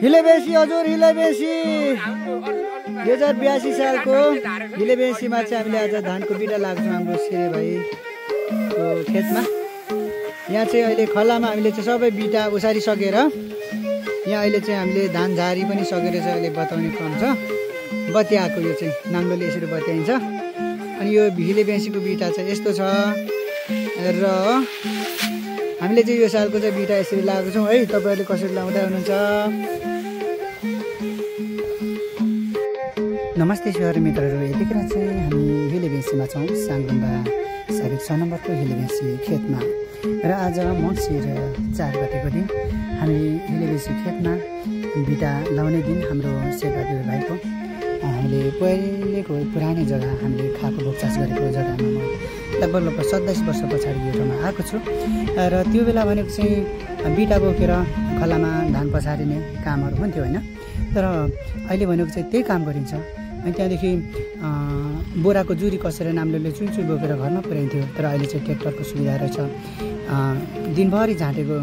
हिलेबेसी हजुर हिलेबेसी 2082 सालको हिलेबेसीमा चाहिँ हामीले आज धानको बिटा लाग्छौँ हाम्रो सिरे भाइको खेतमा। यहाँ चाहिँ अहिले खल्लामा हामीले चाहिँ सबै बिटा उसारिसकेर यहाँ अहिले चाहिँ हामीले धान झारी पनि सकेर चाहिँ अहिले बताउने क्रम छ। बत्याएको यो चाहिँ नाङ्लोले यसरी बत्याइन्छ। अनि यो हिलेबेसीको बिटा चाहिँ यस्तो छ र हामीले चाहिँ यो सालको चाहिँ बिटा यसरी लगाएको छौँ है। तपाईँहरूले कसरी लाउँदै हुनुहुन्छ? नमस्ते सहर मित्रहरू, यतिखेर चाहिँ हामी हिलेबेसीमा छौँ। साङडुम्बा साबिक 6 नम्बरको हिलेबेसी खेतमा र आज मङ्सिर 4 गतेको दिन हामी हिलेबेसी खेतमा बिटा लाउने दिन हाम्रो शेरबहादुर भाइको हामीले पहिलेको पुरानै जग्गा हामीले खाएको बोक्चास गरेको जग्गामा म लगभग 27 वर्ष पछाडि यो ठाउँमा आएको छु। र त्यो बेला भनेको चाहिँ बिटा बोकेर खल्लामा धान पछारिने कामहरू पनि थियो होइन। तर अहिले भनेको चाहिँ त्यही काम गरिन्छ। अनि त्यहाँदेखि बोराको जुरी कसेर नाम्लोले चुनचुन बोकेर घरमा पुर्याइन्थ्यो। तर अहिले चाहिँ ट्र्याक्टरको सुविधा रहेछ। दिनभरि झाँटेको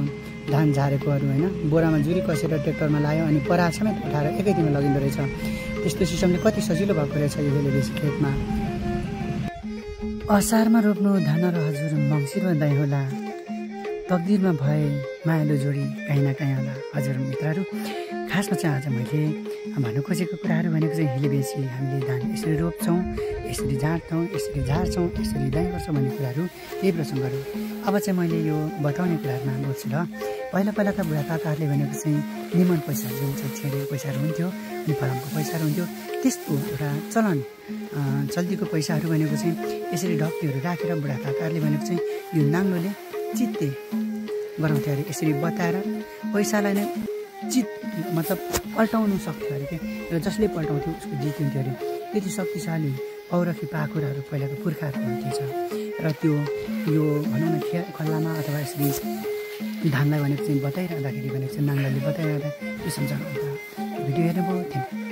धान झारेकोहरू होइन बोरामा जुरी कसेर ट्र्याक्टरमा लायो अनि पराल समेत उठाएर एकै दिनमा लगिँदो रहेछ। त्यस्तो सिस्टमले कति सजिलो भएको रहेछ यो हिलेबेसी खेतमा। असारमा रोप्नु धान र हजुर मङ्सिरमा दाइ होला, तकदिरमा भए मायालु जोडी काहीँ न काहीँ होला। हजुर मित्रहरू, खासमा चाहिँ आज मैले भन्नु खोजेको कुराहरू भनेको चाहिँ हिलेबेसी हामीले धान यसरी रोप्छौँ, यसरी झार्छौँ, यसरी झार्छौँ, यसरी दाइँ गर्छौँ भन्ने कुराहरू यही प्रसङ्गहरू। अब चाहिँ मैले यो बताउने कुराहरूमा बोल्छु ल। पहिलाका बुढाकाकाहरूले भनेको चाहिँ निमन पैसा जुन चाहिँ छेडेको पैसाहरू हुन्थ्यो अनि फलामको पैसाहरू हुन्थ्यो त्यस्तो एउटा चलन चल्तीको पैसाहरू भनेको चाहिँ यसरी ढक्कीहरू राखेर बुढाकाकाहरूले भनेको चाहिँ यो नाङ्लोले चित्ते गराउँथ्यो अरे। यसरी बताएर पैसालाई नै मतलब पल्टाउनु सक्थ्यो अरे क्या। र जसले पल्टाउँथ्यो उसको जितिन्थ्यो अरे। त्यति शक्तिशाली पौरखी पाखुराहरू पहिलाको पुर्खाहरूको हुन्थेछ। र त्यो यो भनौँ न खल्लामा अथवा यसरी धानलाई भनेको चाहिँ बताइरहँदाखेरि भनेको चाहिँ नाङ्लाले बताइरहँदा त्यो सम्झाउनु भिडियो हेर्नुभयो। Thank you.